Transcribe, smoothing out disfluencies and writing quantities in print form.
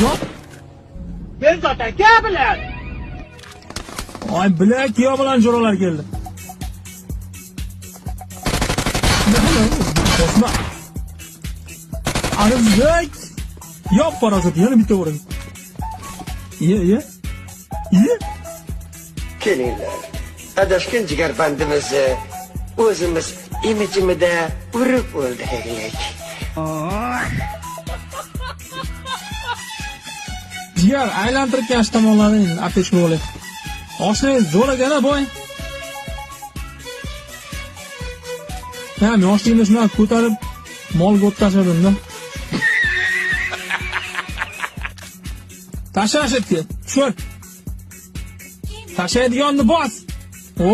Yo'q. Behzod aka bilan. Ay, bilak kuyov bilan jo'ralar keldi. Bosma. Arzak. Yop parasat, yana bitta uradi. Ye, ye. Ye. Kelinglar. Adashgan jigarbandimizni o'zimiz imijimida urib o'ldiraylik. Jigar aylantirib kelish tomonlarni endi aptechka olay. Oshnangiz zo'r ekan a boy. Ha, men yoshligimda shunaqa ko'tarib molga o't tashladim-da. Tashlash etdi. Tushir. Tashlaydiganni bos. O.